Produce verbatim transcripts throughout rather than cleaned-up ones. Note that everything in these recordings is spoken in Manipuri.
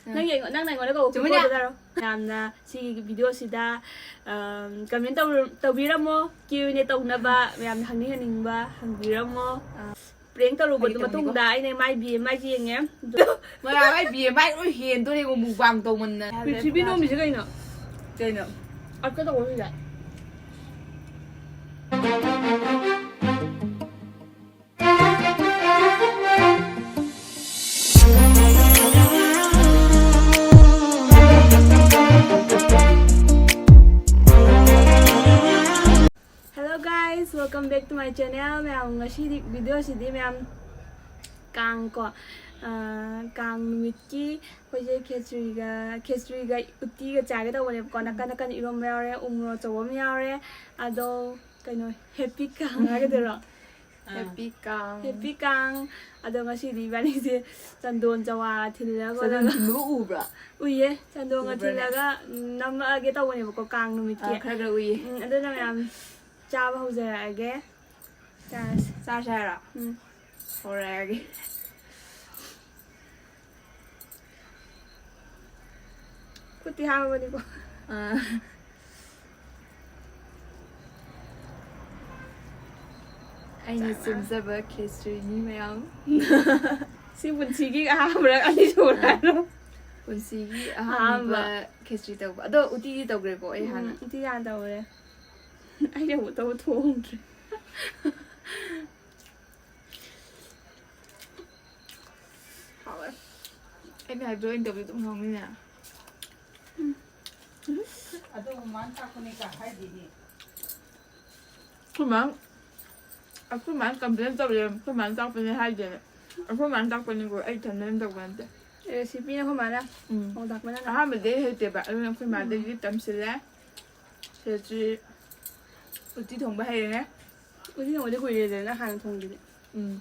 ꯅꯪ ꯌꯦꯡꯉꯣ, ꯅꯪꯅ ꯑꯩꯉꯣꯟꯗ ꯀꯧꯕ ꯆꯨꯝꯃꯤꯅꯦ꯫ ꯈꯨꯀꯧꯗꯨ ꯇꯥꯔꯣ꯫ ꯃꯌꯥꯝꯅ ꯁꯤꯒꯤ video ꯁꯤꯗ, ꯑꯝ, comment ꯇꯧꯔ-, ꯇꯧꯕꯤꯔꯝꯃꯣ꯫ Q and A ꯇꯧꯅꯕ ꯃꯌꯥꯝꯅ ꯍꯪꯅꯤꯡ ꯍꯪꯅꯤꯡꯕ ꯍꯪꯕꯤꯔꯝꯃꯣ꯫ ꯑ, prank ꯇꯧꯔꯨꯕ ꯐꯥꯒꯤ ꯇꯧꯕꯅꯤꯀꯣ꯫ ꯃꯇꯨꯡꯗ ꯑꯩꯅ ꯃꯥꯏ B M I ꯁꯦ ꯌꯦꯡꯉꯦ꯫ ꯃꯌꯥꯝ ꯃꯥꯏ B M I ꯂꯣꯏ ꯍꯦꯟꯗꯣꯔꯦ, ꯃꯨꯛꯕꯥꯡ ꯇꯧꯃꯟꯗꯅ꯫ ꯄ꯭ꯔꯤꯊꯤꯕꯤ ꯅꯣꯝꯃꯤꯁꯦ ꯀꯩꯅꯣ? ꯀꯩꯅꯣ? ꯑꯞꯀ ꯇꯧꯕ ꯁꯤꯗ꯫ Hello guys, welcome back to my channel. ꯃꯌꯥꯝ, ꯉꯁꯤꯗꯤ video ꯁꯤꯗꯤ ꯃꯌꯥꯝ ꯀꯥꯡ ꯀꯣ, ꯑꯥ, ꯀꯥꯡ ꯅꯨꯃꯤꯠꯀꯤ ꯑꯩꯈꯣꯏꯁꯦ ꯈꯦꯆ꯭ꯔꯤꯒ, ꯈꯦꯆ꯭ꯔꯤꯒ ꯎꯇꯤꯒ ꯆꯥꯒꯦ ꯇꯧꯕꯅꯦꯕꯀꯣ꯫ ꯅꯥꯀꯟ ꯅꯥꯀꯟ ꯏꯔꯣꯝꯕ ꯌꯥꯎꯔꯦ, ꯎꯃꯣꯔꯣꯛ ꯑꯆꯧꯕ ꯑꯃ ꯌꯥꯎꯔꯦ꯫ ꯑꯗꯣ ꯀꯩꯅꯣ, happy ꯀꯥꯡ ꯍꯥꯏꯒꯗꯣꯏꯔꯣ? ꯑꯥ꯫ Happy ꯀꯥꯡ꯫ Happy ꯀꯥꯡ꯫ ꯑꯗꯣ ꯉꯁꯤꯗꯤ ꯏꯕꯥꯅꯤꯁꯦ ꯆꯟꯗꯣꯟ ꯆꯋꯥ ꯊꯤꯜꯂꯒ ꯆꯟꯗꯣꯟ ꯈꯣꯠꯂꯒ ꯊꯤꯟꯕ ꯎꯕ꯭ꯔꯥ? ꯎꯏꯌꯦ, ꯆꯟꯗꯣꯟꯒ ꯎꯕ꯭ꯔꯅꯦ? ꯊꯤꯜꯂꯒ, ꯎꯝ, ꯅꯝꯃꯛꯑꯒꯦ ꯇꯧꯕꯅꯦꯕꯀꯣ, ꯀꯥꯡ ꯅꯨꯃꯤꯠꯀꯤ꯫ ꯑꯥ, ꯈꯔ ꯈꯔ ꯎꯏꯌꯦ꯫ ꯎꯝ, ꯑꯗꯨꯅ ꯃꯌꯥꯝ ꯆꯥꯕ ꯍꯧꯖꯔꯛꯑꯒꯦ꯫ ꯆꯥꯔꯁꯤ꯫ ꯆꯥꯔꯁꯤ ꯍꯥꯏꯔꯣ? ꯎꯝ꯫ ꯍꯧꯔꯛꯑꯒꯦ꯫ ꯈꯨꯠꯇꯤ ꯍꯥꯝꯃꯕꯅꯤꯀꯣ꯫ ꯑꯥ꯫ ꯑꯩꯅ ꯆꯥꯛꯅ꯫ ꯁꯦꯝꯖꯕ ꯈꯦꯆ꯭ꯔꯤꯅꯤ ꯃꯌꯥꯝ꯫ ꯁꯤ ꯄꯨꯟꯁꯤꯒꯤ ꯑꯍꯥꯟꯕꯔ ꯑꯅꯤꯁꯨꯕꯔ ꯑꯥ꯫ ꯍꯥꯏꯔꯣ? ꯄꯨꯟꯁꯤꯒꯤ ꯑꯍꯥꯟꯕ ꯑꯍꯥꯟꯕ꯫ ꯈꯦꯆ꯭ꯔꯤ ꯇꯧꯕ꯫ ꯑꯗꯣ ꯎꯇꯤꯗꯤ ꯇꯧꯈ꯭ꯔꯦꯀꯣ ꯑꯩ ꯍꯥꯟꯅ꯫ ꯎꯝ, ꯎꯇꯤ ꯍꯥꯟꯅ ꯇꯧꯔꯦ꯫ ꯑꯩꯅ ꯑꯃꯨꯛ ꯇꯧꯕ ꯊꯣꯡꯗ꯭ꯔꯤ꯫ ꯍꯥꯎꯋꯦ꯫ ꯑꯩꯅ ꯍꯥꯏꯕꯗꯣ ꯑꯣꯏꯅ ꯇꯧꯕꯗꯤ ꯑꯗꯨꯝ ꯍꯥꯎꯅꯤꯅꯦ꯫ ꯑꯗꯨ ꯃꯃꯥꯅ ꯇꯥꯛꯄꯅꯦ ꯀ ꯍꯥꯏꯗꯦꯅꯦ꯫ ꯑꯩꯈꯣꯏ ꯃꯥ, ꯑꯩꯈꯣꯏ ꯃꯥꯅ complain ꯇꯧꯔꯦ, ꯑꯩꯈꯣꯏ ꯃꯥꯅ ꯇꯥꯛꯄꯅꯦ ꯍꯥꯏꯗꯦꯅꯦ꯫ ꯑꯩꯈꯣꯏ ꯃꯥꯅ ꯇꯥꯛꯄꯅꯤꯀꯣ, ꯑꯩ ꯏꯊꯟꯗꯅ ꯇꯧꯕ ꯅꯠꯇꯦ꯫ Recipeꯅ ꯑꯩꯈꯣꯏ ꯃꯥꯅ, ꯎꯝ꯫ ꯊꯣꯡ ꯊꯥꯛꯄꯅ ꯅꯪ꯫ ꯑꯍꯥꯟꯕꯗꯤ ꯑꯩ ꯍꯩꯇꯦꯕ, ꯑꯗꯨꯅ ꯑꯩꯈꯣꯏ ꯃꯥꯗꯒꯤ ꯎꯝ꯫ ꯇꯝꯁꯤꯜꯂꯦ꯫ ꯈꯦꯆ꯭ꯔꯤ, ꯎꯇꯤ ꯊꯣꯡꯕ ꯍꯩꯔꯦ꯫ ꯎꯇꯤ ꯊꯣꯡꯕꯗꯤ ꯀꯨꯏꯔꯦꯗꯅ ꯍꯥꯟꯅ ꯊꯣꯡꯗ꯭ꯔꯤꯗꯤ꯫ ꯎꯝ꯫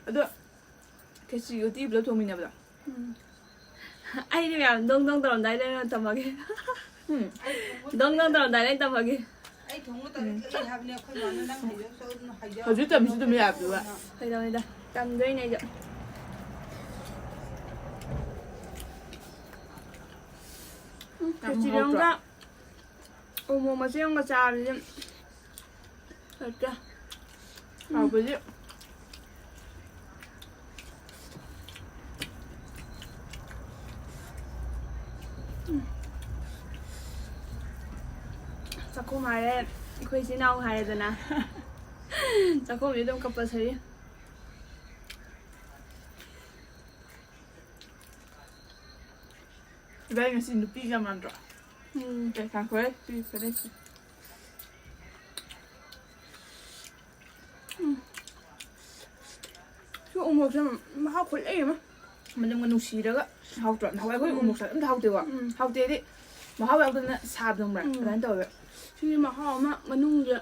ꯑꯗꯣ ꯈꯦꯆ꯭ꯔꯤ ꯎꯇꯤ ꯄꯨꯂꯞ ꯊꯣꯡꯃꯤꯟꯅꯕꯗꯣ꯫ ꯎꯝ꯫ ꯑꯩꯗꯤ ꯃꯌꯥꯝ ꯗꯣꯡ ꯗꯣꯡ ꯇꯧꯔꯝꯗꯥꯏꯗ ꯑꯩꯅ ꯇꯝꯃꯒꯦ꯫ ꯎꯝ꯫ ꯗꯣꯡ ꯗꯣꯡ ꯇꯧꯔꯝꯗꯥꯏꯗ ꯑꯩꯅ ꯇꯝꯃꯒꯦ꯫ ꯑꯩ ꯊꯣꯡꯕ ꯇꯝꯗ꯭ꯔꯤ ꯍꯥꯏꯕꯅꯦ, ꯑꯩꯈꯣꯏ ꯃꯥꯅ ꯅꯪ ꯍꯩꯖꯧ ꯆꯠꯂꯨ, ꯍꯩꯖꯧ ꯍꯧꯖꯤꯛ ꯇꯝꯁꯨ ꯑꯗꯨꯝ ꯌꯥꯕꯗꯨꯕ꯫ ꯀꯩꯗꯧꯅꯤꯗ? ꯇꯝꯗꯣꯏꯅꯦ ꯑꯩꯁꯨ꯫ ꯌꯥꯝ ꯈꯦꯆ꯭ꯔꯤ ꯍꯥꯎꯇ꯭ꯔꯣ? ꯑꯃꯒ ꯎꯃꯣꯔꯣꯛ ꯃꯆꯦꯠ ꯑꯃꯒ ꯆꯥꯕꯗꯤ ꯂꯩꯇꯦ꯫ ꯍꯥꯎꯕꯗꯤ꯫ ꯆꯥꯛꯈꯨꯝ ꯍꯥꯏꯔꯦ, ꯑꯩꯈꯣꯏ ꯏꯆꯤꯜ ꯏꯅꯥꯎ ꯍꯥꯏꯔꯦꯗꯅ꯫ ꯆꯥꯛꯈꯨꯝꯗꯤ ꯑꯗꯨꯝ compulsory꯫ ꯏꯕꯥꯅꯤ ꯉꯁꯤ ꯅꯨꯄꯤꯒ ꯃꯥꯟꯗ꯭ꯔꯣ? ꯎꯝ꯫ ꯑꯦ, ꯉꯥꯏꯈꯣꯍꯦ, ꯁꯤ ꯐꯅꯦꯛꯁꯦ꯫ ꯎꯝ꯫ ꯁꯤ ꯎꯃꯣꯔꯣꯛꯁꯦ ꯃꯍꯥꯎ ꯈꯨꯂꯩ ꯑꯃ꯫ ꯃꯅꯝꯒ ꯅꯨꯡꯁꯤꯔꯒ ꯍꯥꯎꯇ꯭ꯔꯣ? ꯅꯍꯥꯟꯋꯥꯏ ꯑꯩꯈꯣꯏ ꯎꯝ꯫ ꯎꯃꯣꯔꯣꯛ ꯆꯥꯕꯗ ꯑꯝꯇ ꯍꯥꯎꯇꯦꯀꯣ꯫ ꯎꯝ꯫ ꯍꯥꯎꯇꯦꯗꯤ ꯃꯍꯥꯎ ꯌꯥꯎꯗꯅ ꯁꯥꯕꯗꯣ ꯈꯪꯕ꯭ꯔꯥ? ꯎꯝ꯫ ꯑꯗꯨꯃꯥꯏꯅ ꯇꯧꯋꯦꯕ꯫ ꯁꯤꯗꯤ ꯃꯍꯥꯎ ꯑꯃ ꯃꯅꯨꯡꯁꯦ꯫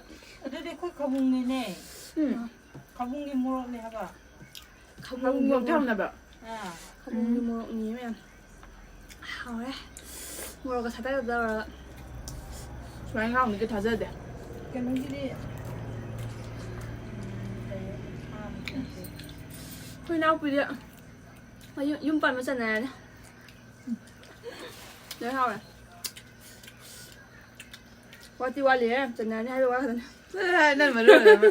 ꯑꯗꯨꯗꯤ ꯑꯩꯈꯣꯏ ꯈꯧꯄꯨꯝꯒꯤꯅꯦ꯫ ꯎꯝ꯫ ꯈꯧꯄꯨꯝꯒꯤ ꯃꯣꯔꯣꯛꯅꯦ ꯍꯥꯏꯕ꯫ ꯈꯧꯄꯨꯝꯒꯤ ꯃꯣꯔꯣꯛ ꯌꯥꯝꯅꯕ꯫ ꯑꯥ꯫ ꯈꯧꯄꯨꯝꯒꯤ ꯎꯝ꯫ ꯃꯣꯔꯣꯛꯅꯤ ꯃꯌꯥꯝ꯫ ꯍꯥꯎꯔꯦ꯫ ꯃꯣꯔꯣꯛꯀ ꯁꯥꯇꯛ ꯇꯧꯔꯒ꯫ ꯁꯨꯃꯥꯏꯅ ꯍꯥꯎꯅꯤꯒ ꯊꯥꯖꯗꯦ꯫ ꯀꯩꯅꯣꯒꯤꯗꯤ, ꯎꯝ, ꯀꯩꯅꯣ, ꯑꯥ, ꯑꯩꯈꯣꯏ ꯏꯅꯥꯎꯄꯤꯗꯤ ꯃꯌꯨꯝ, ꯌꯨꯝ ꯄꯥꯟꯕ ꯆꯟꯅꯔꯅꯤ꯫ ꯂꯣꯏ ꯍꯥꯎꯔꯦ꯫ ꯋꯥꯠꯇꯤ ꯋꯥꯠꯂꯤꯍꯦ, ꯆꯟꯅꯔꯅꯤ ꯍꯥꯏꯕ ꯋꯥ ꯈꯛꯇꯅꯤ꯫ ꯅꯪ ꯃꯔꯣꯜ ꯑꯃ꯫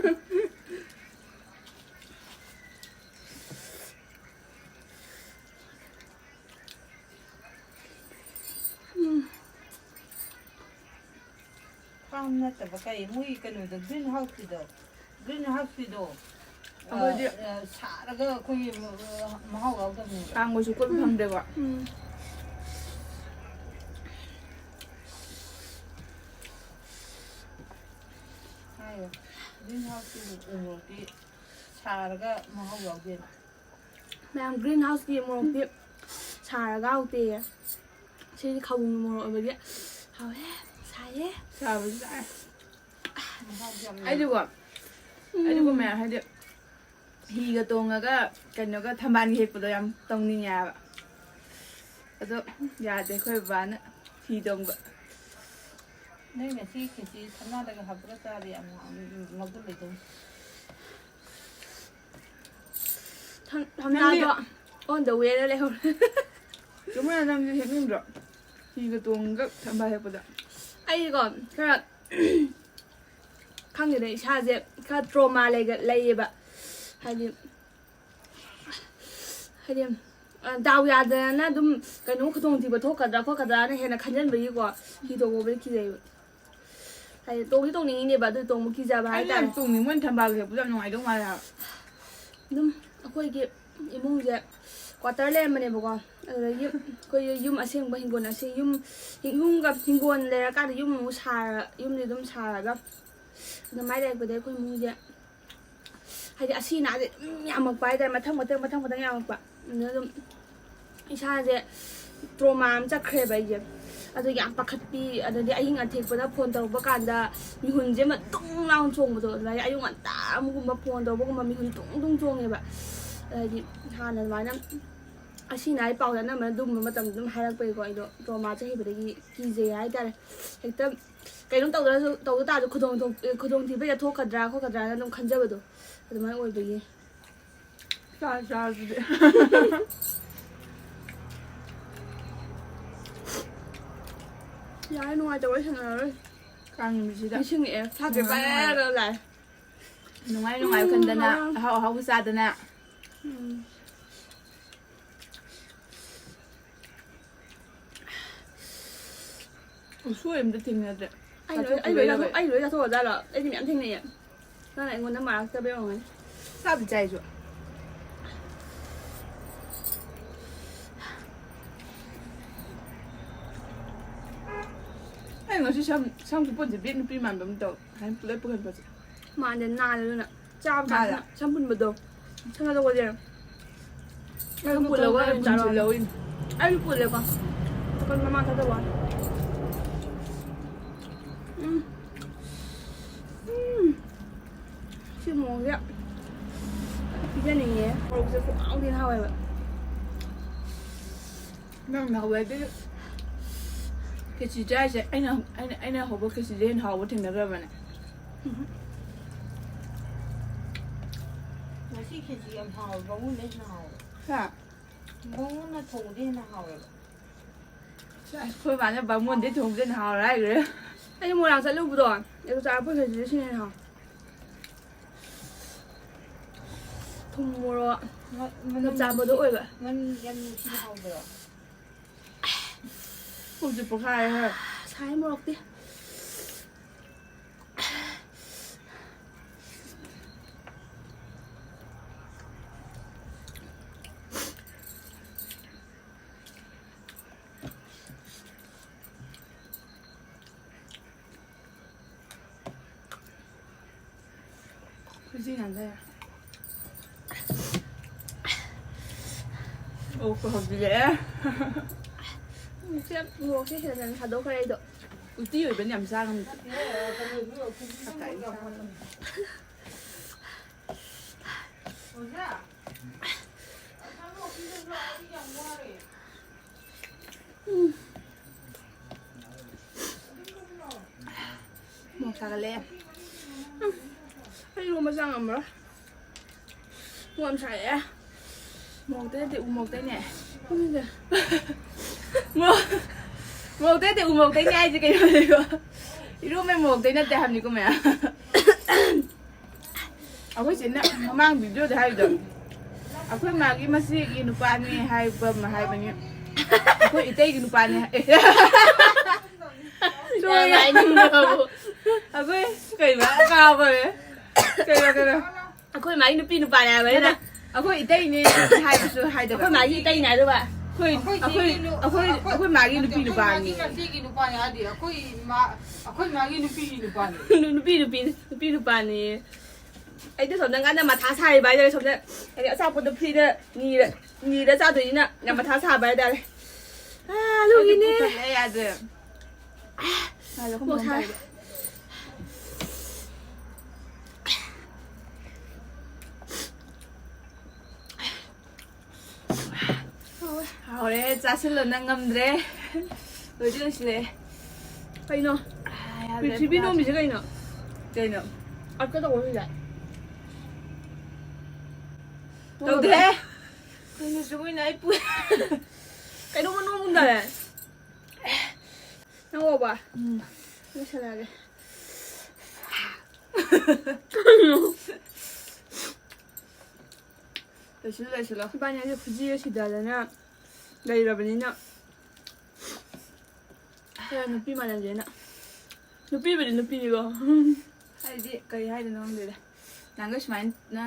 ꯎꯝ꯫ Farm ꯅꯠꯇꯕ ꯀꯩ, ꯃꯣꯏ ꯀꯩꯅꯣꯗꯣ, green house ꯀꯤꯗꯣ, green house ꯀꯤꯗꯣ, ꯑꯩꯈꯣꯏꯗꯤ ꯑ, ꯑ, ꯁꯥꯔꯒ ꯑꯩꯈꯣꯏꯒꯤ, ꯑ, ꯃꯍꯥꯎ ꯌꯥꯎꯗꯕꯅꯦꯕ꯫ ꯀꯥꯡꯕꯁꯨ ꯀꯣꯏꯕ ꯐꯪꯗ꯭ꯔꯦꯀꯣ꯫ ꯎꯝ꯫ ꯍꯥꯏꯌꯣ꯫ Green house ꯀꯤ ꯎ ꯃꯣꯔꯣꯛꯇꯤ ꯁꯥꯔꯒ ꯃꯍꯥꯎ ꯌꯥꯎꯗꯦꯕ꯫ ꯃꯌꯥꯝ, green house ꯀꯤ ꯃꯣꯔꯣꯛꯇꯤ ꯁꯥꯔꯒ ꯍꯥꯎꯇꯦꯌꯦ꯫ ꯁꯤꯗꯤ ꯈꯧꯄꯨꯝꯒꯤ ꯃꯣꯔꯣꯛ ꯑꯣꯏꯕꯒꯤ ꯍꯥꯎꯋꯦ, ꯁꯥꯏꯌꯦ꯫ ꯁꯥꯕꯁꯨ ꯁꯥꯏ꯫ ꯃꯍꯥꯎꯁꯨ ꯌꯥꯝ ꯂꯩ꯫ ꯑꯩꯗꯤꯀꯣ, ꯎꯝ꯫ ꯑꯩꯗꯤꯀꯣ ꯃꯌꯥꯝ ꯍꯥꯏꯗꯤ ꯍꯤꯒ ꯇꯣꯡꯉꯒ ꯀꯩꯅꯣꯒ ꯊꯝꯕꯥꯜꯒ ꯍꯦꯛꯄꯗꯣ ꯌꯥꯝ ꯇꯧꯅꯤꯡꯉꯦ ꯍꯥꯏꯕ꯫ ꯑꯗꯣ ꯌꯥꯗꯦ ꯑꯩꯈꯣꯏ ꯕꯕꯥꯅ ꯍꯤ ꯇꯣꯡꯕ꯫ ꯅꯣꯏ ꯉꯁꯤ ꯈꯦꯆꯤ ꯊꯝꯅꯥꯗꯒ ꯍꯥꯞꯄꯒ ꯆꯥꯕ ꯌꯥꯝ ꯃꯒꯨꯟ ꯂꯩꯗꯧꯅꯤ꯫ ꯊꯝ-, ꯊꯝꯅꯥꯗꯣ ꯅꯪꯗꯤ on the way ꯗ ꯂꯩꯍꯧꯔꯦ꯫ ꯆꯨꯝꯃꯦ, ꯅꯪꯗꯤ ꯍꯦꯛꯅꯤꯡꯗ꯭ꯔꯣ? ꯍꯤꯒ ꯇꯣꯡꯉꯒ ꯊꯝꯕꯥꯜ ꯍꯦꯛꯄꯗ꯫ ꯑꯩꯀꯣ ꯈꯔ ꯈꯪꯗꯦꯗ, ꯏꯁꯥꯁꯦ ꯈꯔ trauma ꯂꯩꯒ-, ꯂꯩꯌꯦꯕ꯫ ꯍꯥꯏꯗꯤ, ꯍꯥꯏꯗꯤ, ꯑ, ꯗꯥꯎ ꯌꯥꯗꯅ ꯑꯗꯨꯝ ꯀꯩꯅꯣ ꯈꯨꯗꯣꯡꯊꯤꯕ ꯊꯣꯛꯀꯗ꯭ꯔꯥ ꯈꯣꯠꯀꯗ꯭ꯔꯥꯅ ꯍꯦꯟꯅ ꯈꯟꯖꯟꯕꯒꯤꯀꯣ, ꯍꯤ ꯇꯣꯡꯕꯕꯨꯗꯤ ꯀꯤꯖꯩꯕ꯫ ꯍꯥꯏꯗꯤ, ꯇꯣꯡꯗꯤ ꯇꯣꯡꯅꯤꯡꯉꯤꯅꯦꯕ, ꯑꯗꯨ ꯇꯣꯡꯕ ꯀꯤꯖꯕ ꯑꯩ ꯌꯥꯝ ꯍꯥꯏꯇꯥꯔꯦ꯫ ꯇꯣꯡꯅꯤꯡꯕ, ꯊꯝꯕꯥꯜ ꯍꯦꯛꯄꯗꯣ ꯌꯥꯝ ꯅꯨꯡꯉꯥꯏꯗꯧ ꯃꯥꯜꯂꯦ ꯍꯥꯏꯕ꯫ ꯑꯗꯨꯝ ꯑꯩꯈꯣꯏꯒꯤ ꯏꯃꯨꯡꯁꯦ quarter ꯂꯩꯔꯝꯕꯅꯦꯕꯀꯣ, ꯑꯗꯨꯗꯒꯤ ꯑꯩꯈꯣꯏ ꯌꯨꯝ ꯑꯁꯦꯡꯕ ꯍꯤꯡꯒꯣꯜ ꯑꯁꯤ-, ꯌꯨꯝ, ꯌꯨꯝꯒ ꯍꯤꯡꯒꯣꯜ ꯂꯩꯔꯀꯥꯟꯗ ꯌꯨꯝ ꯑꯃꯨꯛ ꯁꯥꯔ-, ꯌꯨꯝꯗꯤ ꯑꯗꯨꯝ ꯁꯥꯔꯒ ꯑꯗꯨꯃꯥꯏꯅ ꯂꯩꯔꯛꯄꯗꯒꯤ ꯑꯩꯈꯣꯏ ꯏꯃꯨꯡꯁꯦ ꯍꯥꯏꯗꯤ ꯑꯁꯤ ꯑꯅꯥꯁꯦ ꯑꯗꯨꯝ ꯌꯥꯝꯃꯛꯄ ꯍꯥꯏꯇꯥꯔꯦ, ꯃꯊꯪ ꯃꯊꯪ ꯃꯊꯪ ꯃꯊꯪ ꯌꯥꯝꯃꯛꯄ꯫ ꯑꯗꯨꯅ ꯑꯗꯨꯝ ꯏꯁꯥꯁꯦ trauma ꯑꯃ ꯆꯠꯈ꯭ꯔꯦꯕ ꯑꯩꯁꯦ꯫ ꯑꯗꯨ ꯌꯥꯝ ꯄꯥꯈꯠꯄꯤ꯫ ꯑꯗꯩꯗꯤ ꯑꯍꯤꯡ ꯑꯊꯦꯛꯄꯗ phone ꯇꯧꯔꯛꯄ ꯀꯥꯟꯗ ꯃꯤꯍꯨꯟꯁꯦ ꯑꯃ ꯇꯨꯡ ꯂꯥꯎꯅ ꯆꯣꯡꯕꯗꯣ, ꯑꯗꯨꯃꯥꯏꯅ ꯑꯌꯨꯛ ꯉꯟꯇꯥ ꯑꯃꯒꯨꯝꯕ phone ꯇꯧꯕꯒꯨꯝꯕ ꯃꯤꯍꯨꯟ ꯇꯨꯡ ꯇꯨꯡ ꯆꯣꯡꯉꯦꯕ꯫ ꯍꯥꯏꯗꯤ ꯍꯥꯟꯅ ꯑꯗꯨꯃꯥꯏꯅ ꯑꯁꯤ ꯅꯥꯏ ꯄꯥꯎꯁꯦ ꯑꯅꯝꯕꯅ ꯑꯗꯨꯒꯨꯝꯕ ꯃꯇꯝꯗ ꯑꯗꯨꯝ ꯍꯥꯏꯔꯛꯄꯒꯤꯀꯣ, ꯑꯩꯗꯣ trauma ꯆꯠꯈꯤꯕꯗꯒꯤ ꯀꯤꯖꯩ ꯍꯥꯏꯇꯥꯔꯦ꯫ ꯍꯦꯛꯇ ꯀꯩꯅꯣꯝ ꯇꯧꯗ꯭ꯔꯁꯨ, ꯇꯧꯗ ꯇꯥꯔꯁꯨ ꯈꯨꯗꯣꯡ-, ꯈꯨꯗꯣꯡꯊꯤꯕ ꯍꯦꯛꯇ ꯊꯣꯛꯀꯗ꯭ꯔꯥ ꯈꯣꯠꯀꯗ꯭ꯔꯥꯅ ꯑꯗꯨꯝ ꯈꯟꯖꯕꯗꯣ ꯑꯗꯨꯃꯥꯏꯅ ꯑꯣꯏꯕꯒꯤ꯫ ꯆꯥꯔ ꯆꯥꯔ ꯑꯗꯨꯗꯤ꯫ ꯌꯥꯔꯦ, ꯅꯨꯡꯉꯥꯏꯇꯕ ꯋꯥꯔꯤ ꯁꯥꯟꯅꯔꯔꯣꯏ꯫ ꯀꯥꯡ ꯅꯨꯃꯤꯠꯁꯤꯗ꯫ ꯅꯤꯡꯁꯤꯡꯉꯛꯑꯦ꯫ ꯁꯥꯇ꯭ꯔ ꯅꯨꯡꯉꯥꯏ ꯄꯥꯏꯔꯒ ꯂꯥꯛꯑꯦ꯫ ꯅꯨꯡꯉꯥꯏ ꯅꯨꯡꯉꯥꯏ ꯎꯝ, ꯈꯟꯗꯅ, ꯉꯔꯥꯡ꯫ ꯑꯍꯥꯎ ꯑꯍꯥꯎꯕ ꯆꯥꯗꯅ꯫ ꯎꯝ꯫ ꯎꯁꯣꯏ ꯑꯝꯇ ꯊꯦꯡꯅꯗ꯭ꯔꯦ꯫ ꯑꯩ ꯂꯣꯏ, ꯑꯩ ꯂꯣꯏ ꯆꯥꯊꯣꯛꯈꯤꯕꯩꯔ ꯆꯥꯊꯣꯛ-, ꯀꯩꯅꯣ? ꯑꯩ ꯂꯣꯏ ꯆꯥꯊꯣꯛꯑꯖꯥꯠꯂꯣ? ꯑꯩꯗꯤ ꯃꯌꯥꯝ ꯊꯦꯡꯅꯩꯌꯦ꯫ ꯅꯪꯅ ꯑꯩꯉꯣꯟꯗ ꯃꯥꯔꯛꯇꯕ ꯑꯣꯏꯔꯝꯒꯅꯤ꯫ ꯆꯥꯕꯨꯗꯤ ꯆꯥꯏ ꯑꯩꯁꯨ꯫ ꯑꯩ ꯉꯁꯤ ꯁꯝ, ꯁꯝ ꯈꯨꯄꯨꯟꯁꯦ ꯕꯦꯠ ꯅꯨꯄꯤ ꯃꯥꯟꯕ ꯑꯃ ꯇꯧ꯫ ꯍꯥꯏꯅ ꯄꯨꯂꯞ ꯄꯨꯍꯟꯕꯁꯦ꯫ ꯃꯥꯟꯗꯦ, ꯅꯥꯜꯂꯦ ꯑꯗꯨꯅ꯫ ꯆꯥꯕ ꯅꯥꯜꯂꯦ꯫ ꯀꯥꯟꯗ ꯁꯝ ꯄꯨꯟꯕꯗꯣ꯫ ꯁꯝ ꯊꯥꯗꯣꯛꯄꯁꯦ꯫ ꯁꯝ ꯄꯨꯜꯂꯒ ꯑꯩꯁꯨ ꯑꯣꯏꯅ ꯆꯥꯔꯣ꯫ ꯄꯨꯟꯁꯤꯜꯍꯧꯔꯤꯅꯤ꯫ ꯑꯩꯁꯨ ꯄꯨꯜꯂꯦꯀꯣ꯫ ꯆꯀꯜ ꯃꯃꯥ ꯊꯥꯗꯕ ꯋꯥꯅꯤ꯫ ꯎꯝ꯫ ꯎꯝ꯫ ꯁꯤ ꯃꯑꯣꯡꯁꯦ ꯄꯤꯖꯅꯤꯡꯉꯦ꯫ ꯃꯣꯔꯣꯛꯁꯦ ꯈꯨꯍꯥꯎꯗꯤ ꯍꯥꯎꯋꯦꯕ꯫ ꯅꯪꯅ ꯍꯧꯋꯦ ꯑꯗꯨꯗꯤ ꯈꯦꯆꯤ ꯆꯥꯔꯤꯁꯦ ꯑꯩꯅ, ꯑꯩꯅ, ꯑꯩꯅ ꯍꯧꯕ ꯈꯦꯆꯤꯁꯦ ꯍꯦꯟꯅ ꯍꯥꯎꯕ ꯊꯦꯡꯅꯈ꯭ꯔꯕꯅꯦ꯫ ꯎꯝ꯫ ꯉꯁꯤ ꯈꯦꯆꯤ ꯌꯥꯝ ꯍꯥꯎꯋꯦ, ꯕꯥꯃꯣꯟꯅ ꯍꯦꯟꯅ ꯍꯥꯎꯋꯦ꯫ ꯍꯥ? ꯕꯥꯃꯣꯟꯅ ꯊꯣꯡꯕꯗꯤ ꯍꯦꯟꯅ ꯍꯥꯎꯋꯦꯕ꯫ ꯑꯩꯈꯣꯏ ꯃꯥꯅ ꯕꯥꯃꯣꯟꯗꯤ ꯊꯣꯡꯁꯦ ꯍꯥꯎꯔ ꯍꯥꯏꯈ꯭ꯔꯦ꯫ ꯑꯩꯅ ꯃꯣꯏꯔꯥꯡ ꯆꯠꯂꯨꯕꯗꯣ, ꯑꯗꯨ ꯆꯥꯔꯛꯄ ꯈꯩꯁꯤꯗꯤ ꯁꯤꯅ ꯍꯦꯟꯅ ꯍꯥꯎ꯫ ꯊꯨꯝ ꯃꯣꯔꯣꯛ ꯆꯞ ꯆꯥꯕꯗꯣ ꯑꯣꯏꯕ꯫ ꯉꯥꯔꯤ ꯌꯥꯝ ꯅꯨꯡꯁꯤꯅ ꯍꯥꯎꯕꯗꯣ꯫ ꯄꯨꯛꯁꯦ ꯄꯣꯛꯈꯥꯏꯔꯦ ꯍꯦ꯫ ꯁꯥꯏ ꯃꯣꯔꯣꯛꯇꯤ꯫ ꯈꯨꯖꯤꯟ ꯅꯥꯟꯊꯔꯦ꯫ ꯑꯣꯛꯄ ꯍꯧꯖꯤꯜꯂꯛꯑꯦ꯫ ꯁꯦ ꯃꯣꯔꯣꯛꯁꯦ ꯍꯦꯟꯅ ꯍꯦꯟꯅ ꯁꯥꯗꯣꯛꯈ꯭ꯔꯦ ꯑꯩꯗꯣ꯫ ꯎꯇꯤ ꯑꯣꯏꯕꯅ ꯌꯥꯝ ꯆꯥ ꯉꯝꯗꯦ꯫ ꯎꯝ꯫ ꯃꯣꯔꯣꯛ ꯁꯥꯒꯠꯂꯦ꯫ ꯎꯝ꯫ ꯑꯩ ꯏꯔꯣꯝꯕ ꯆꯥ ꯉꯝꯃꯔꯣꯏ꯫ ꯃꯣꯔꯣꯛ ꯌꯥꯝ ꯁꯥꯏꯌꯦ꯫ ꯃꯣꯔꯣꯛꯇꯩ ꯅꯠꯇꯦ, ꯎ ꯃꯣꯔꯣꯛꯇꯩꯅꯦ꯫ ꯈꯪꯗꯦ꯫ ꯃꯣꯔꯣꯛ-, ꯃꯣꯔꯣꯛꯇꯩ ꯅꯠꯇꯦ, ꯎ ꯃꯣꯔꯣꯛꯇꯩꯅꯦ ꯍꯥꯏꯁꯦ ꯀꯩꯅꯣ? ꯏꯔꯣꯝꯕꯩ ꯃꯣꯔꯣꯛꯇꯩ ꯅꯠꯇꯦ ꯍꯥꯏꯕꯅꯤꯀꯣ ꯃꯌꯥꯝ꯫ ꯑꯩꯈꯣꯏ ꯆꯦꯅ ꯃꯃꯥꯡ ꯚꯤꯗꯤꯑꯣꯗ ꯍꯥꯏꯕꯗꯣ, ꯑꯩꯈꯣꯏ ꯃꯥꯒꯤ ꯃꯆꯦꯒꯤ ꯅꯨꯄꯥꯅꯤ ꯍꯥꯏꯕ ꯑꯃ ꯍꯥꯏꯕꯅꯤ꯫ ꯑꯩꯈꯣꯏ ꯏꯇꯩꯒꯤ ꯅꯨꯄꯥꯅꯤ ꯍꯥꯏ-, ꯑꯦ꯫ ꯌꯥꯝ ꯍꯥꯏꯅꯤꯡꯕꯕꯨ꯫ ꯑꯩꯈꯣꯏ ꯀꯩꯕ? ꯀꯥꯎꯈꯔꯦ꯫ ꯀꯩꯕ, ꯀꯩꯕ? ꯑꯩꯈꯣꯏ ꯃꯥꯒꯤ ꯅꯨꯄꯤ ꯅꯨꯄꯥꯅꯦ ꯍꯥꯏꯕ ꯑꯩꯅ꯫ ꯅꯠꯇꯦ, ꯑꯩꯈꯣꯏ ꯏꯇꯩꯅꯦ ꯍꯥꯏꯕꯁꯨ ꯍꯥꯏꯗꯕ꯫ ꯑꯩꯈꯣꯏ ꯃꯥꯒꯤ ꯏꯇꯩꯅꯦ ꯍꯥꯏꯗꯣ ꯚꯥꯏ꯫ ꯑꯩꯈꯣꯏ, ꯑꯩꯈꯣꯏ, ꯑꯩꯈꯣꯏ, ꯑꯩꯈꯣꯏ ꯃꯥꯒꯤ ꯅꯨꯄꯤ ꯅꯨꯄꯥꯅꯤ꯫ ꯃꯥꯒꯤ ꯃꯆꯦꯒꯤ ꯅꯨꯄꯥꯅꯤ ꯍꯥꯏꯗꯤ ꯑꯩꯈꯣꯏ ꯏꯃꯥ, ꯑꯩꯈꯣꯏ ꯃꯥꯒꯤ ꯅꯨꯄꯤꯒꯤ ꯅꯨꯄꯥꯅꯤ꯫ ꯅꯨꯄꯤ, ꯅꯨꯄꯤ, ꯅꯨꯄꯤ ꯅꯨꯄꯥꯅꯤ꯫ ꯑꯩꯗꯤ ꯁꯣꯝꯗ ꯉꯟꯅ ꯃꯊꯥ ꯁꯥꯔꯤꯕ ꯍꯥꯏꯇꯥꯔꯦ꯫ ꯁꯣꯝꯗ ꯍꯥꯏꯗꯤ ꯑꯆꯥꯄꯣꯠꯇꯣ ꯐ꯭ꯔꯤꯗ ꯅꯤꯔ-, ꯅꯤꯔ ꯆꯥꯗꯣꯏꯅꯤꯅ ꯌꯥꯝ ꯃꯊꯥ ꯁꯥꯕ ꯍꯥꯏꯇꯥꯔꯦ꯫ ꯑꯥ, ꯑꯗꯨꯒꯤꯅꯦ꯫ ꯑꯩꯗꯤ ꯄꯨꯛ ꯊꯜꯂꯦ ꯌꯥꯗ꯭ꯔꯦ꯫ ꯉꯥꯏꯈꯣ, ꯃꯣꯔꯣꯛ ꯁꯥꯏ꯫ ꯍꯥꯎꯔꯦ, ꯆꯥꯁꯤꯜꯂꯣ, ꯅꯪ ꯉꯝꯗ꯭ꯔꯦ꯫ ꯂꯣꯏꯗꯤ ꯂꯣꯏꯁꯤꯜꯂꯛꯑꯦ꯫ ꯀꯩꯅꯣ? ꯑꯥ, ꯌꯥꯗ꯭ꯔꯦ, ꯄ꯭ꯔꯤꯊꯤꯕꯤ ꯄꯨꯔꯥ꯫ ꯅꯣꯝꯃꯤꯁꯦ ꯀꯩꯅꯣ? ꯀꯩꯅꯣ? ꯑꯠꯀ ꯇꯧꯕ ꯃꯤꯗ꯫ ꯇꯧꯗꯦꯍꯦ꯫ ꯀꯩꯅꯣ ꯖꯒꯣꯏꯅ ꯑꯩ ꯄꯨ-, ꯀꯩꯅꯣꯝꯃ ꯅꯣꯝꯃꯨꯗꯥꯏ? ꯎꯝ꯫ ꯂꯣꯏꯁꯜꯂꯛꯑꯒꯦ꯫ ꯂꯣꯏꯁꯤꯜꯂꯨ, ꯂꯣꯏꯁꯤꯜꯂꯣ꯫ ꯏꯕꯥꯅꯤ ꯑꯩꯁꯦ ꯈꯨꯖꯤꯒ ꯁꯤꯗꯗꯅ ꯂꯩꯔꯕꯅꯤꯅ, ꯈꯔ ꯅꯨꯄꯤ ꯃꯥꯟꯍꯟꯁꯦꯅ꯫ ꯅꯨꯄꯤꯕꯨꯗꯤ ꯅꯨꯄꯤꯅꯤꯀꯣ꯫ ꯍꯥꯏꯗꯤ, ꯀꯔꯤ ꯍꯥꯏꯗꯣꯏꯅꯣ ꯈꯪꯗꯦꯗ꯫ ꯅꯍꯥꯟꯒꯩ ꯁꯨꯃꯥꯏꯅ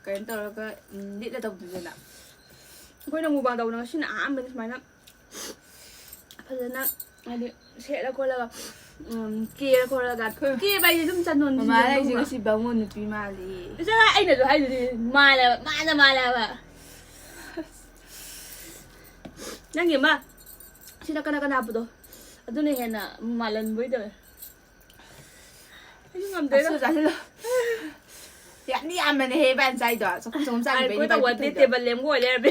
ꯀꯩꯅꯣ ꯇꯧꯔꯒ, ꯎꯝ, ꯂꯤꯠꯂ ꯇꯧꯕꯗꯨꯗꯅ꯫ ꯑꯩꯈꯣꯏꯅ ꯃꯨꯛꯕꯥꯡ ꯇꯧꯕꯗ ꯉꯁꯤꯅ ꯑꯍꯥꯟꯕꯅꯤ ꯁꯨꯃꯥꯏꯅ꯫ ꯐꯖꯅ ꯍꯥꯏꯗꯤ ꯁꯦꯠꯂ ꯈꯣꯠꯂꯒ, ꯎꯝ, ꯀꯦꯔ ꯈꯣꯠꯂꯒ꯫ ꯀꯦꯕ ꯍꯥꯏꯁꯦ ꯑꯗꯨꯝ ꯆꯟꯗꯣꯟ ꯃꯃꯥ ꯍꯥꯏꯁꯦ ꯁꯤꯖꯤꯟꯅꯕꯒꯨꯝꯕ꯫ ꯉꯁꯤ ꯕꯥꯃꯣꯟ ꯅꯨꯄꯤ ꯃꯥꯜꯂꯤ꯫ ꯏꯆꯦ, ꯑꯩꯅꯁꯨ ꯍꯥꯏꯗꯨꯗꯤ ꯃꯥꯜꯂꯦꯕ, ꯃꯥꯅ ꯃꯥꯜꯂꯦꯕ꯫ ꯅꯪꯒꯤ ꯑꯃ ꯁꯤ ꯅꯥꯀꯟ ꯅꯥꯀꯟ ꯍꯥꯞꯄꯗꯣ, ꯑꯗꯨꯅ ꯍꯦꯟꯅ ꯃꯥꯜꯍꯟꯕꯣꯏ ꯇꯧꯋꯦ꯫ ꯑꯩꯁꯨ ꯉꯝꯗꯦꯗ꯫ ꯆꯥꯁꯤꯜꯂꯨ, ꯆꯥꯁꯤꯜꯂꯨ꯫ ꯌꯥꯝꯗꯤ ꯌꯥꯝꯕꯅꯦꯍꯦ ꯏꯕꯥꯅꯤ ꯆꯥꯏꯗꯣ꯫ ꯆꯥꯛꯈꯨꯝ ꯆꯥꯛꯈꯨꯝ ꯆꯥꯈꯤꯕꯩꯅꯦ ꯑꯩꯈꯣꯏ ꯇꯧꯕ ꯏꯕꯥꯅꯤ ꯅꯠꯇꯦ, ꯄꯨꯊꯣꯛꯏꯗꯣ꯫ ꯇꯦꯕꯜ ꯂꯦꯝꯒ ꯑꯣꯏ ꯂꯩꯔꯝꯃꯦ꯫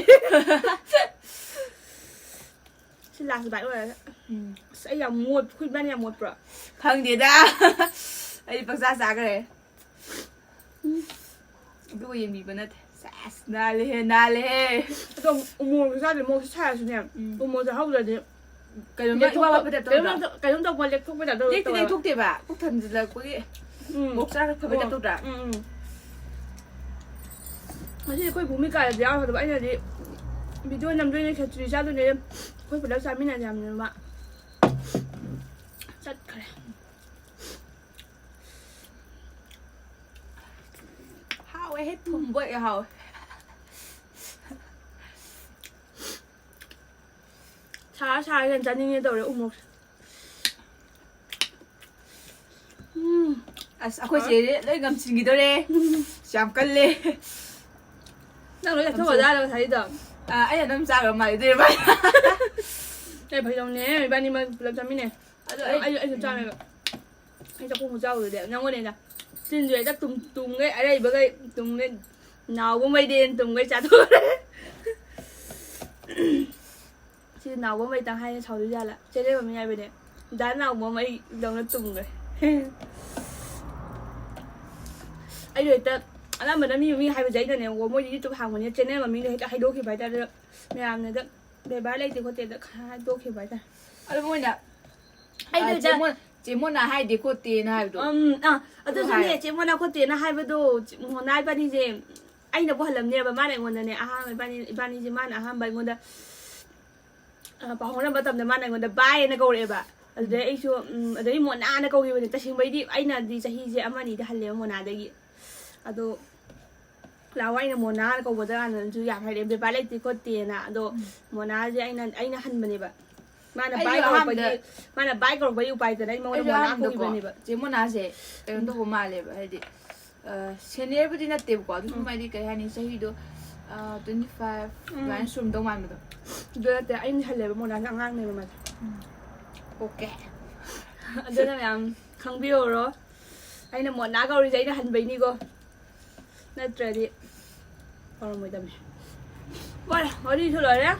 ꯁꯤ ꯂꯥꯁ ꯕꯥꯏꯠ ꯑꯣꯏꯔꯒ꯫ ꯎꯝ꯫ ꯑꯁ, ꯑꯩ ꯌꯥꯝ ꯃꯣꯠ-, ꯑꯩꯈꯣꯏ ꯏꯕꯥꯅꯤ ꯌꯥꯝ ꯃꯣꯠꯄ꯭ꯔꯣ? ꯈꯪꯗꯦꯗ꯫ ꯑꯩꯗꯤ ꯄꯪꯆꯥ ꯆꯥꯈ꯭ꯔꯦ꯫ ꯎꯝ꯫ ꯑꯗꯨꯒ ꯌꯦꯡꯕꯤꯕ ꯅꯠꯇꯦ꯫ ꯁꯦꯁ, ꯅꯥꯜꯂꯦꯍꯦ, ꯅꯥꯜꯂꯦꯍꯦ꯫ ꯑꯗꯣ ꯎꯃꯣꯔꯣꯛꯁꯨ ꯆꯥꯗ꯭ꯔꯤ, ꯃꯣꯔꯣꯛꯁꯨ ꯁꯥꯔꯁꯨꯅꯦ꯫ ꯎꯝ꯫ ꯎꯃꯣꯔꯣꯛ ꯆꯥꯍꯧꯗ꯭ꯔꯗꯤ ꯀꯩꯅꯣꯝꯃ ꯏꯋꯥ ꯂꯦꯛꯊꯣꯛꯄ-, ꯋꯥꯠꯄ ꯇꯥꯏꯞ ꯀꯩꯅꯣꯝ ꯇꯧꯗ꯭ꯔꯣ? ꯇꯧ-, ꯀꯩꯅꯣꯝ ꯇꯧꯕ ꯂꯦꯛꯊꯣꯛꯄ ꯇꯥꯏꯞ ꯇꯧ-, ꯂꯦꯛꯇꯤ ꯇꯧꯋꯦꯕ꯫ ꯂꯦꯛꯊꯣꯛꯇꯦꯕ꯫ ꯄꯨꯛ ꯊꯟꯖꯤꯜꯂꯛꯄꯒꯤ ꯎꯝ꯫ ꯃꯣꯔꯣꯛ ꯆꯥꯔꯒ ꯐꯕꯩ ꯇꯥꯏꯞ ꯇꯧꯗ꯭ꯔꯥ? ꯎꯝ, ꯎꯝ꯫ ꯉꯁꯤꯗꯤ ꯑꯩꯈꯣꯏ ꯚꯨꯃꯤꯀꯥꯗꯤ ꯌꯥꯎꯔꯗꯕ, ꯑꯩꯅꯗꯤ ꯚꯤꯗꯤꯑꯣ ꯅꯝꯗꯣꯏꯅꯦ, ꯈꯦꯆ꯭ꯔꯤ ꯆꯥꯗꯣꯏꯅꯦ, ꯑꯩꯈꯣꯏ ꯄꯨꯂꯞ ꯆꯥꯃꯤꯟꯅꯁꯦ ꯍꯥꯏꯕꯅꯦꯕ꯫ ꯆꯠꯈ꯭ꯔꯦ꯫ ꯍꯥꯎꯋꯦꯍꯦ, ꯊꯨꯝꯕꯣꯏ ꯍꯥꯎꯋꯦ꯫ ꯁꯥꯔ ꯁꯥꯔ ꯍꯦꯟꯅ ꯆꯥꯅꯤꯡꯉꯦ ꯇꯧꯔꯦ ꯎꯃꯣꯔꯣꯛꯁꯦ꯫ ꯎꯝ꯫ ꯑꯁ, ꯑꯩꯈꯣꯏ ꯆꯦꯗꯤ ꯂꯣꯏ ꯉꯝꯁꯤꯟꯈꯤꯗꯣꯔꯦ꯫ ꯌꯥꯝ ꯀꯜꯂꯦ꯫ ꯅꯪ ꯂꯣꯏ ꯆꯥꯊꯣꯛꯑ ꯆꯥꯔꯣ ꯉꯁꯥꯏꯒꯤꯗꯣ꯫ ꯑꯥ, ꯑꯩꯅ ꯑꯗꯨꯝ ꯆꯥꯈ꯭ꯔ ꯃꯥꯜꯂꯦ ꯑꯗꯨꯏ ꯃꯥ꯫ ꯑꯩ ꯐꯥꯒꯤ ꯇꯧꯅꯦ, ꯏꯕꯥꯅꯤꯃꯛ ꯄꯨꯂꯞ ꯆꯥꯃꯤꯟꯅꯩ꯫ ꯑꯗꯣ ꯑꯩ, ꯑꯩ, ꯑꯩꯁꯨ ꯆꯥꯃꯦꯕ꯫ ꯑꯩ ꯆꯥꯛꯈꯨꯝ ꯈꯨꯆꯥꯎꯗꯨꯗꯤ ꯅꯪꯉꯣꯟꯗ ꯍꯦꯟꯅ ꯆꯤꯟꯁꯨ ꯍꯦꯛꯇ ꯇꯨꯝ-, ꯇꯨꯝꯒꯩ, ꯑꯔꯩꯕꯈꯩ ꯇꯨꯝꯒꯩ, ꯅꯥꯎꯕꯉꯩꯗꯤ ꯇꯨꯝꯒꯩ ꯆꯥꯊꯣꯛꯈ꯭ꯔꯦ꯫ ꯁꯤ ꯅꯥꯎꯕꯝ ꯑꯩ ꯇꯪꯈꯥꯏꯅ ꯁꯥꯎꯗꯣꯏ ꯖꯥꯠꯂꯥ? ꯆꯦꯅꯦꯜ ꯃꯃꯤꯡ ꯍꯥꯏꯕꯅꯦ꯫ ꯗꯥ ꯅꯥꯎꯕꯝ ꯑꯩ ꯗꯧꯅ ꯇꯨꯝꯈ꯭ꯔꯦ꯫ ꯑꯩꯗꯣ ꯍꯦꯛꯇ ꯑꯅꯝꯕꯅ ꯃꯤ ꯃꯃꯤꯡ ꯍꯥꯏꯕꯁꯦ ꯑꯩꯅꯅꯦꯕꯀꯣ, ꯃꯣꯏꯗꯤ YouTube ꯍꯥꯡꯕꯅꯤꯅ ꯆꯦꯅꯦꯜ ꯃꯃꯤꯡꯗꯣ ꯍꯦꯛꯇ ꯍꯥꯏꯗꯣꯛꯈꯤꯕ ꯍꯥꯏꯇꯥꯔꯦ꯫ ꯑꯗꯣ ꯃꯌꯥꯝꯅ ꯍꯦꯛꯇ ꯕꯦꯕꯥꯔ ꯂꯩꯇꯦ ꯈꯣꯠꯇꯦ ꯍꯦꯛꯇ ꯍꯥꯏꯗꯣꯛꯈꯤꯕ ꯍꯥꯏꯇꯥꯔꯦ꯫ ꯑꯗꯣ ꯃꯣꯏꯅ ꯑꯩꯅ ꯆꯦ ꯃꯣ- ꯆꯦ ꯃꯣꯅꯥ ꯍꯥꯏꯗꯦ ꯈꯣꯠꯇꯦꯅ ꯍꯥꯏꯕꯗꯣ꯫ ꯎꯝ ꯑꯥ ꯑꯗꯨꯁꯨꯅꯦ ꯍꯥꯏ꯫ ꯆꯦ ꯃꯣꯅꯥ ꯈꯣꯠꯇꯦꯅ ꯍꯥꯏꯕꯗꯣ ꯃꯣꯅꯥ ꯏꯕꯥꯅꯤꯁꯦ ꯑꯩꯅꯕꯨ ꯍꯜꯂꯝꯅꯦꯕ꯫ ꯃꯥꯅ ꯑꯩꯉꯣꯟꯗꯅꯦ ꯑꯍꯥꯟꯕ ꯏꯕꯥꯅꯤ ꯏꯕꯥꯅꯤꯁꯦ ꯃꯥꯅ ꯑꯍꯥꯟꯕ ꯑꯩꯉꯣꯟꯗ ꯑ, ꯄꯥꯎ ꯐꯥꯎꯅꯕ ꯃꯇꯝꯗ ꯃꯥꯅ ꯑꯩꯉꯣꯟꯗ ꯕꯥꯏ ꯍꯥꯏꯅ ꯀꯧꯔꯛꯑꯦꯕ꯫ ꯑꯗꯨꯗꯩ ꯑꯩꯁꯨ ꯎꯝ, ꯑꯗꯩ ꯃꯣꯅꯥꯅ ꯀꯧꯈꯤꯕꯅꯦ꯫ ꯇꯁꯦꯡꯕꯩꯗꯤ ꯑꯩꯅꯗꯤ ꯆꯍꯤꯁꯦ ꯑꯃ ꯑꯅꯤꯗꯤ ꯍꯜꯂꯦꯕ ꯃꯣꯅꯥꯗꯒꯤ꯫ ꯑꯗꯣ ꯂꯥꯛꯑꯣ ꯑꯩꯅ ꯃꯣꯅꯥꯅ ꯀꯧꯕꯗ ꯀꯥꯟꯗꯁꯨ ꯌꯥꯝ ꯍꯥꯏꯔꯛꯑꯦ ꯕꯦꯕꯥ ꯂꯩꯇꯦ ꯈꯣꯠꯇꯦꯅ꯫ ꯑꯗꯣ ꯃꯣꯅꯥꯁꯦ ꯑꯩꯅ ꯑꯩꯅ ꯍꯟꯕꯅꯦꯕ꯫ ꯃꯥꯅ ꯑꯩꯁꯨ ꯕꯥꯏ ꯀꯧꯔꯛꯄꯒꯤ ꯑꯍꯥꯟꯕꯗ- ꯃꯥꯅ ꯕꯥꯏ ꯀꯧꯔꯛꯄꯒꯤ ꯎꯄꯥꯏꯗꯅ ꯑꯩ ꯃꯉꯣꯟꯗ ꯑꯩꯁꯨ ꯃꯣꯅꯥ ꯑꯍꯥꯟꯕꯗꯀꯣ ꯀꯧꯈꯤꯕꯅꯦꯕ꯫ ꯆꯦ ꯃꯣꯅꯥꯁꯦ ꯀꯩꯅꯣ ꯇꯧꯕ ꯃꯥꯜꯂꯦꯕ, ꯍꯥꯏꯗꯤ ꯁꯦꯅꯤꯌꯔꯕꯨꯗꯤ ꯅꯠꯇꯦꯕꯀꯣ, ꯑꯗꯨꯝ ꯍꯥꯏꯗꯤ ꯀꯩ ꯍꯥꯏꯅꯤ, ꯆꯍꯤꯗꯣ ꯇ꯭ꯋꯦꯟꯇꯤ ꯐꯥꯏꯚ ꯑꯗꯨꯃꯥꯏꯅ ꯁꯨꯔꯝꯗꯧ ꯃꯥꯟꯕꯗꯣ꯫ ꯑꯗꯨ ꯅꯠꯇꯦ ꯑꯩꯅ ꯍꯜꯂꯦꯕ ꯃꯣꯅꯥꯁꯦ ꯑꯉꯥꯡꯅꯦꯕ ꯃꯥꯁꯦ꯫ ꯑꯣꯀꯦ꯫ ꯑꯗꯨꯅ ꯃꯌꯥꯝ ꯈꯪꯕꯤꯍꯧꯔꯣ꯫ ꯑꯩꯅ ꯃꯣꯅꯥ ꯀꯧꯔꯤꯁꯦ ꯑꯩꯅ ꯍꯟꯕꯩꯅꯤꯀꯣ꯫ ꯅꯠꯇ꯭ꯔꯗꯤ ꯀꯧꯔꯝꯃꯣꯏꯗꯕꯅꯦ꯫ ꯋꯥꯔꯦ, ꯋꯥꯔꯤꯁꯨ ꯂꯣꯏꯔꯦ꯫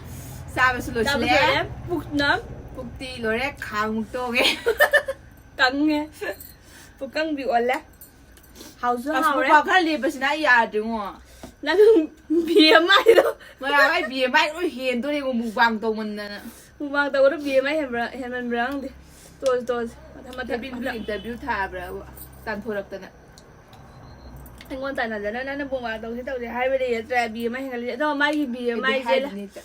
ꯆꯥꯕꯁꯨ ꯆꯥꯕꯁꯨ ꯂꯣꯏꯁꯤꯜꯂꯦ꯫ ꯂꯣꯏꯔꯦ꯫ ꯄꯨꯛꯅ ꯄꯨꯛꯇꯤ ꯂꯣꯏꯔꯦ, ꯈꯥꯡꯃꯨꯛ ꯇꯣꯡꯉꯦ꯫ ꯀꯪꯉꯦ꯫ ꯄꯨꯛꯀꯪꯕꯤ ꯑꯣꯜꯂꯦ꯫ ꯍꯥꯎꯁꯨ ꯑꯁ, ꯍꯥꯎꯔꯦ꯫ ꯃꯨꯛꯕꯥꯡ ꯈꯔ ꯂꯦꯞꯄꯁꯤꯅ ꯑꯩ ꯌꯥꯗ꯭ꯔꯤꯉꯣ꯫ ꯅꯪ ꯕꯤ ꯑꯦꯝ ꯑꯥꯏꯗꯣ꯫ ꯃꯌꯥꯝ ꯑꯩ ꯕꯤ ꯑꯦꯝ ꯑꯥꯏ ꯂꯣꯏ ꯍꯦꯟꯗꯣꯔꯦꯉꯣ, ꯃꯨꯛꯕꯥꯡ ꯇꯧꯃꯟꯗꯅ꯫ ꯃꯨꯛꯕꯥꯡ ꯇꯧꯕꯗꯣ ꯕꯤ ꯑꯦꯝ ꯑꯥꯏ ꯍꯦꯟꯕ꯭ꯔꯥ ꯍꯦꯟꯃꯟꯕ꯭ꯔꯥ ꯈꯪꯗꯦ꯫ ꯇꯣꯛꯑꯁꯤ ꯇꯣꯛꯑꯁꯤ꯫ ꯃꯊꯪ ꯃꯊꯪ ꯏꯟꯇꯔꯚꯤꯌꯨ ꯏꯟꯇꯔꯚꯤꯌꯨ ꯊꯥꯕ꯭ꯔꯥ ꯇꯥꯟꯊꯣꯔꯛꯇꯅ꯫ ꯑꯩꯉꯣꯟꯗ ꯇꯥꯟꯅꯗꯅ ꯅꯪꯅ ꯃꯨꯛꯕꯥꯡ ꯇꯧꯁꯤ ꯇꯧꯁꯤ ꯍꯥꯏꯕꯗꯤ ꯅꯠꯇ꯭ꯔꯦ ꯕꯤ ꯑꯦꯝ ꯑꯥꯏ ꯍꯦꯟꯒꯠꯂꯤ꯫ ꯑꯗꯣ ꯃꯥꯒꯤ ꯕꯤ ꯑꯦꯝ ꯑꯩꯗꯤ ꯑꯥꯏꯁꯦ ꯍꯥꯏꯕꯅꯤ ꯍꯦꯛꯇ꯫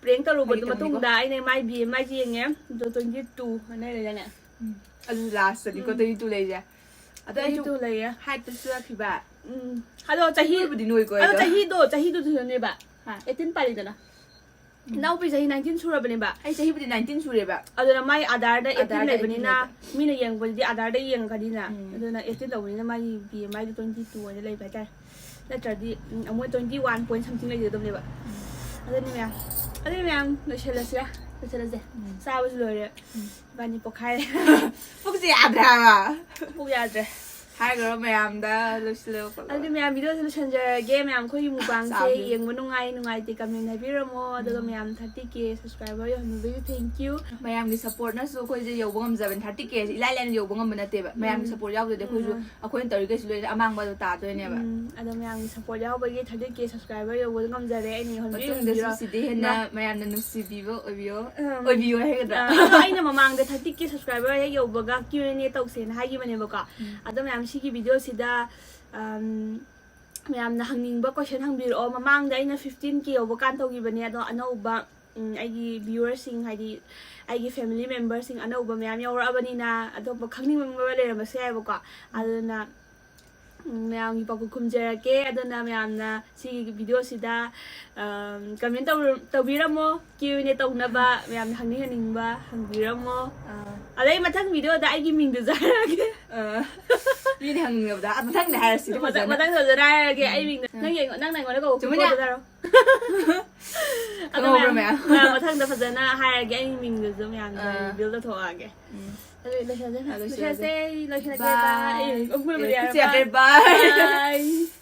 ꯄ꯭ꯔꯦꯡ ꯇꯧꯔꯨꯕꯗꯨ ꯐꯥꯒꯤ ꯇꯧꯕꯅꯤꯀꯣ꯫ ꯃꯇꯨꯡꯗ ꯑꯩꯅ ꯃꯥꯏ ꯕꯤ ꯑꯦꯝ ꯑꯥꯏꯁꯦ ꯌꯦꯡꯉꯦ꯫ ꯑꯗꯣ ꯇ꯭ꯋꯦꯟꯇꯤ ꯇꯨ ꯑꯅ ꯂꯩꯔꯦꯅꯦ꯫ ꯑꯗꯨ ꯂꯥꯁꯇꯗꯤꯀꯣ ꯎꯝ꯫ ꯇ꯭ꯋꯦꯟꯇꯤ ꯇꯨ ꯂꯩꯁꯦ꯫ ꯑꯗꯣ ꯑꯩꯁꯨ ꯇ꯭ꯋꯦꯟꯇꯤ ꯇꯨ ꯂꯩꯔꯦ꯫ ꯍꯥꯏꯠꯇꯁꯨ ꯆꯠꯈꯤꯕ꯫ ꯎꯝ꯫ ꯑꯗꯣ ꯆꯍꯤ ꯅꯣꯏꯕꯨꯗꯤ ꯅꯣꯏꯀꯣ ꯑꯗꯣ ꯑꯩꯗꯣ꯫ ꯆꯍꯤꯗꯣ ꯆꯍꯤꯗꯣ ꯊꯤꯖꯤꯟꯅꯦꯕ꯫ ꯍꯥ꯫ ꯑꯩꯠꯇꯤꯟ ꯄꯥꯜꯂꯤꯗꯅ꯫ ꯏꯅꯥꯎꯄꯤ ꯆꯍꯤ ꯅꯥꯏꯟꯇꯤꯟ ꯁꯨꯔꯕꯅꯦꯕ꯫ ꯑꯩ ꯆꯍꯤꯕꯨꯗꯤ ꯅꯥꯏꯟꯇꯤꯟ ꯁꯨꯔꯦꯕ꯫ ꯑꯗꯨꯅ ꯃꯥꯏ ꯑꯥꯙꯥꯔꯗ ꯑꯩꯠꯇꯤꯟ ꯑꯥꯙꯥꯔꯗ ꯂꯩꯕꯅꯤꯅ ꯑꯩꯠꯇꯤꯟ ꯃꯤꯅ ꯌꯦꯡꯕꯗꯗꯤ ꯑꯥꯙꯥꯔꯗ ꯌꯦꯡꯉꯛꯀꯅꯤꯅ꯫ ꯎꯝ꯫ ꯑꯗꯨꯅ ꯑꯩꯠꯇꯤꯟ ꯇꯧꯕꯅꯤꯅ ꯃꯥꯒꯤ ꯕꯤ ꯑꯦꯝ ꯑꯥꯏꯗꯣ ꯇ꯭ꯋꯦꯟꯇꯤ ꯇꯨ ꯑꯣꯏꯅ ꯂꯩꯕ ꯍꯥꯏꯇꯥꯔꯦ꯫ ꯅꯠꯇ꯭ꯔꯗꯤ ꯎꯝ, ꯑꯃꯨꯛ ꯇ꯭ꯋꯦꯟꯇꯤ ꯋꯥꯟ ꯄꯣꯏꯟ ꯁꯝꯊꯤꯡ ꯂꯩꯖꯒꯗꯕꯅꯦꯕ꯫ ꯑꯗꯨꯅꯤ ꯃꯌꯥꯝ ꯑꯗꯨꯅꯤ ꯃꯌꯥꯝ ꯂꯣꯏꯁꯤꯜꯂꯁꯤꯔꯥ? ꯂꯣꯏꯁꯤꯜꯂꯁꯦ꯫ ꯎꯝ꯫ ꯆꯥꯕꯁꯨ ꯂꯣꯏꯔꯦ꯫ ꯎꯝ꯫ ꯏꯕꯥꯅꯤ ꯄꯣꯛꯈꯥꯏꯔꯦ꯫ ꯄꯨꯛꯁꯦ ꯌꯥꯗ꯭ꯔꯦ ꯍꯥꯏꯕ꯫ ꯄꯨꯛ ꯌꯥꯗ꯭ꯔꯦ꯫ ꯍꯥꯏꯈ꯭ꯔꯣ ꯃꯌꯥꯝꯗ, ꯂꯣꯏꯁꯤꯜꯂꯣ ꯈꯣꯠꯂꯣ꯫ ꯑꯗꯨꯗꯤ ꯃꯌꯥꯝ ꯚꯤꯗꯤꯑꯣꯁꯦ ꯂꯣꯏꯁꯤꯟꯖꯔꯒꯦ꯫ ꯃꯌꯥꯝ ꯑꯩꯈꯣꯏꯒꯤ ꯃꯨꯛꯕꯥꯡꯁꯦ ꯆꯥꯕꯤ꯫ ꯌꯦꯡꯕ ꯅꯨꯡꯉꯥꯏ ꯅꯨꯡꯉꯥꯏꯇꯦ ꯀꯃꯦꯟ ꯍꯥꯏꯕꯤꯔꯝꯃꯣ꯫ ꯑꯗꯨꯒ ꯃꯌꯥꯝ ꯊꯥꯔꯇꯤ ꯀꯦ ꯁꯕꯁꯀ꯭ꯔꯥꯏꯕꯔ ꯌꯧꯍꯟꯕꯤꯕꯒꯤ thank you꯫ ꯃꯌꯥꯝꯒꯤ ꯁꯞꯄꯣꯔꯠꯅꯁꯨ ꯑꯩꯈꯣꯏꯁꯦ ꯌꯧꯕ ꯉꯝꯖꯕꯅꯤ꯫ ꯊꯥꯔꯇꯤ ꯀꯦꯁꯦ ꯏꯂꯥꯏ ꯂꯥꯏꯅ ꯌꯧꯕ ꯉꯝꯕ ꯅꯠꯇꯦꯕ꯫ ꯃꯌꯥꯝꯒꯤ ꯁꯞꯄꯣꯔꯠ ꯌꯥꯎꯗ꯭ꯔꯗꯤ ꯑꯩꯈꯣꯏꯁꯨ ꯑꯩꯈꯣꯏꯅ ꯇꯧꯔꯤ ꯀꯩꯁꯨ ꯂꯣꯏꯅ ꯑꯃꯥꯡꯕꯗꯣ ꯇꯥꯗꯣꯏꯅꯦꯕ꯫ ꯎꯝ, ꯑꯗꯣ ꯃꯌꯥꯝꯒꯤ ꯁꯞꯄꯣꯔꯠ ꯌꯥꯎꯕꯒꯤ ꯊꯥꯔꯇꯤ ꯀꯦ ꯁꯕꯁꯀ꯭ꯔꯥꯏꯕꯔ ꯌꯧꯕꯗ ꯉꯝꯖꯔꯦ꯫ ꯑꯩꯅ ꯌꯧꯍꯟꯕꯤꯔ ꯃꯇꯨꯡꯗꯁꯨ ꯌꯧꯍꯟꯕꯤꯔꯣ꯫ ꯁꯤꯗꯤ ꯍꯦꯟꯅ ꯃꯌꯥꯝꯅ ꯅꯨꯡꯁꯤꯕꯤꯕ ꯑꯣꯏꯕꯤꯌꯣ꯫ ꯎꯝ꯫ ꯑꯣꯏꯕꯤꯌꯣ ꯍꯥꯏꯒꯗ꯭ꯔꯥ? ꯑ, ꯑꯗꯣ ꯑꯩꯅ ꯃꯃꯥꯡꯗ ꯊꯥꯔꯇꯤ ꯀꯦ ꯁꯕꯁꯀ꯭ꯔꯥꯏꯕꯔ ꯍꯦꯛ ꯌꯧꯕꯒ Q and A ꯇꯧꯁꯦꯅ ꯍꯥꯏꯈꯤꯕꯅꯦꯕꯀꯣ꯫ ꯑꯗꯣ ꯃꯌꯥꯝ ꯁꯤꯒꯤ ꯚꯤꯗꯤꯑꯣꯁꯤꯗ, ꯑꯝ, ꯃꯌꯥꯝꯅ ꯍꯪꯅꯤꯡꯕ ꯀꯣꯏꯁꯟ ꯍꯪꯕꯤꯔꯛꯑꯣ꯫ ꯃꯃꯥꯡꯗ ꯑꯩꯅ ꯐꯤꯐꯇꯤꯟ ꯀꯦ ꯌꯧꯕ ꯀꯥꯟ ꯇꯧꯈꯤꯕꯅꯦ꯫ ꯑꯗꯣ ꯑꯅꯧꯕ, ꯎꯝ, ꯑꯩꯒꯤ ꯚ꯭ꯌꯨꯋꯔꯁꯤꯡ, ꯍꯥꯏꯗꯤ ꯑꯩꯒꯤ ꯐꯦꯃꯤꯂꯤ ꯃꯦꯝꯕꯔꯁꯤꯡ ꯑꯅꯧꯕ ꯃꯌꯥꯝ ꯌꯥꯎꯔꯛꯑꯕꯅꯤꯅ ꯑꯇꯣꯞꯄ ꯈꯪꯅꯤꯡꯕ ꯂꯩꯔꯝꯕꯁꯨ ꯌꯥꯏꯕꯀꯣ꯫ ꯑꯗꯨꯅ, ꯎꯝ, ꯃꯌꯥꯝꯒꯤ ꯄꯥꯎꯈꯨꯝ ꯈꯨꯝꯖꯔꯛꯀꯦ꯫ ꯑꯗꯨꯅ ꯃꯌꯥꯝꯅ ꯁꯤꯒꯤ ꯚꯤꯗꯤꯑꯣꯁꯤꯗ, ꯑꯝ, ꯀꯃꯦꯟ ꯇꯧꯔ-, ꯇꯧꯕꯤꯔꯝꯃꯣ꯫ Q and A ꯇꯧꯅꯕ ꯃꯌꯥꯝꯅ ꯍꯪꯅꯤꯡ ꯍꯪꯅꯤꯡꯕ ꯍꯪꯕꯤꯔꯝꯃꯣ꯫ ꯑꯥ, ꯑꯗꯩ ꯃꯊꯪ ꯚꯤꯗꯤꯑꯣꯗ ꯑꯩꯒꯤ ꯃꯤꯡꯗꯨꯁꯨ ꯍꯥꯏꯔꯛꯑꯒꯦ꯫ ꯑꯥ, ꯃꯤꯅ ꯍꯪꯅꯤꯡꯉꯕꯗ ꯃꯊꯪꯗ ꯍꯥꯏꯔꯁꯤꯗ ꯃꯊꯪ ꯐꯖꯅ꯫ ꯃꯊꯪ ꯐꯖꯅ ꯍꯥꯏꯔꯒꯦ꯫ ꯑꯩ ꯃꯤꯡꯗ, ꯅꯪ ꯌꯦꯡꯉꯣ, ꯅꯪ ꯑꯩꯉꯣꯟꯗ ꯀꯧꯕ ꯆꯨꯝꯃꯤꯅꯦ꯫ ꯄꯣꯠꯇꯨ ꯍꯥꯏꯔꯣ꯫ ꯑꯗꯣ ꯈꯪꯍꯧꯕ꯭ꯔꯥ ꯃꯌꯥꯝ, ꯃꯌꯥꯝ? ꯃꯌꯥꯝ ꯃꯊꯪꯗ ꯐꯖꯅ ꯍꯥꯏꯔꯒꯦ꯫ ꯑꯩ ꯃꯤꯡꯗꯨꯁꯨ ꯃꯌꯥꯝꯗ ꯑꯥ꯫ ꯔꯤꯚꯤꯜ ꯇꯧꯊꯣꯛꯑꯒꯦ꯫ ꯎꯝ꯫ ꯑꯗꯨ ꯂꯣꯏꯁꯤꯜꯂꯁꯦ꯫ ꯑꯥ, ꯂꯣꯏꯁꯤꯜꯂꯁꯦ꯫ ꯂꯣꯏꯁꯤꯜꯂꯁꯦ꯫ ꯂꯣꯏꯁꯤꯜꯂꯁꯦ꯫ Bye. Bye. ꯑꯦ, ꯑꯃꯨꯛ ꯑꯦ, ꯌꯥꯔꯦ꯫ ꯈꯨꯠꯁꯦ ꯌꯥꯗ꯭ꯔꯦ꯫ Bye. Bye. Bye.